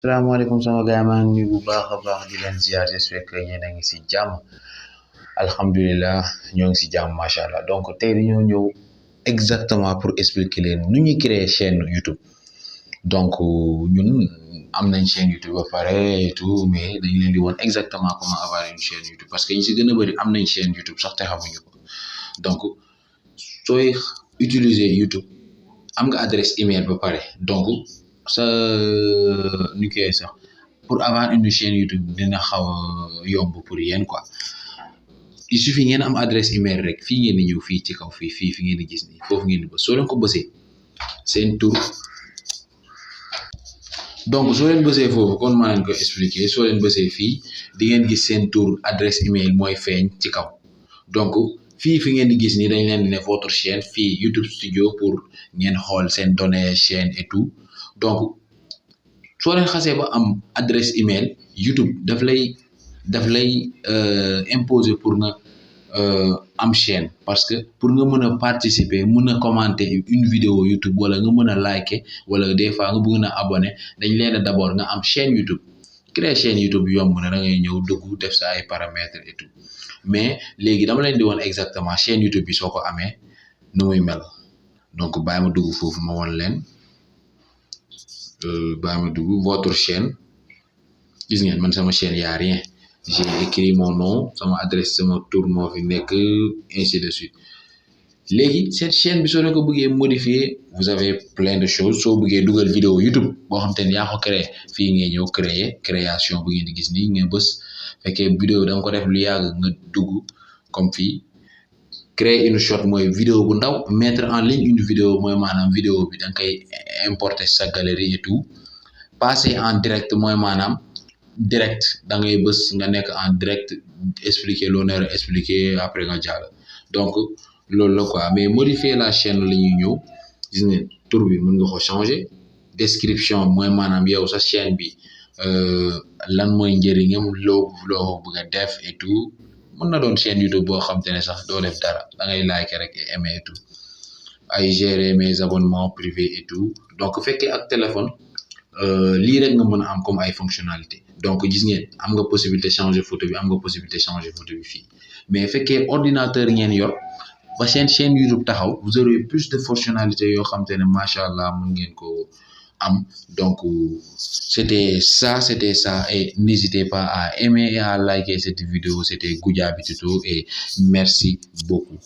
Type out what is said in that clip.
salaamaaleykum sama gars maa ngi nuyu bu baax a baax di leen ziar j'espère que yéen a ngi si jàmm alhamdulilah ñoo ngi si jàmm macha allah donc tey dañoo ñëw exactement pour expliquer leen nu ñuy créer chaîne YouTube donc ñun am nañ chaîne YouTube ba pare et tout mais dañ leen di woon exactement comment avoir une chaîne YouTube parce que ñi si gën a bëri am nañ chaîne YouTube sax te xamuñu ko donc sooy utiliser YouTube am nga adresse email ba pare donc sa nu koy sax pour avoir une chaîne YouTube dina xaw a yomb pour yéen quoi il suffit ngeen am adresse email rek fii ngeen di ñëw fii ci kaw fii fi ngeen di gis nii foofu ngeen di bës soo leen ko bësee seen tur donc soo leen bësee foofu kon maa leen ko expliquer soo leen bësee fii di ngeen gis seen tur adresse email mooy feeñ ci kaw donc fii fi ngeen di gis nii dañ leen di ne votre chaîne fii YouTube Studio pour ngeen xool seen données chaîne et tout donc soo leen xasee ba am adresse email YouTube daf lay imposer pour nga am chaîne parce que pour nga mën a participer mën a commenter une vidéo YouTube wala nga mën a liker wala des fois nga bëgg na abonné dañ leen a d'abord nga am chaîne YouTube créer chaîne YouTube yomb na da ngay ñëw dugg def sa ay paramètres et tout mais léegi dama leen di woon exactement chaîne YouTube bi soo ko amee nu muy mel donc bàyyi ma dugg foofu ma woon leen bàyyi ma dugg votre chaîne gis ngeen man sama chaîne y a rien j'ai écrit mon nom sama adresse sama tour moo fi nekk ainsi de suite léegi cette chaîne bi soo leen ko bëggee modifier vous avez plein de choses soo bëggee dugal vidéo YouTube boo xam te ne yaa ko créé fii ngay ñëw création bu ngeen di gis nii nga bës fekkee vidéo da nga ko def lu yàgg nga dugg comme fii créer une short mooy vidéo bu ndaw mettre en ligne une vidéo mooy maanaam vidéo bi da nga koy importer sa galerie et tout passer en direct mooy maanaam direct da ngay bës nga nekk en direct expliquer loo nar a expliquer après nga jàll donc loolu la quoi mais modifier la chaîne la ñuy ñëw gis ngeen tur bi mën nga ko changer description mooy maanaam yow sa chaîne bi lan mooy njëriñam loo bëgg a def et tout mën na doon chaîne YouTube boo xam te ne sax doo def dara da ngay like rek et aimer et tout ay gérer mes abonnements privés et tout donc fekkee ak téléphone lii rek nga mën a am comme ay fonctionnalité donc gis ngeen am nga possibilité changer photo bi am nga possibilité changer photo bi fii mais fekkee ordinateur ngeen yor ba seen chaîne YouTube taxaw vous aurez plus de fonctionnalités yoo xam te ne macha allah mën ngeen ko am donc c'était ça et n'hésitez pas à aimer et à liker cette vidéo c'était Goudiaby Tuto et merci beaucoup.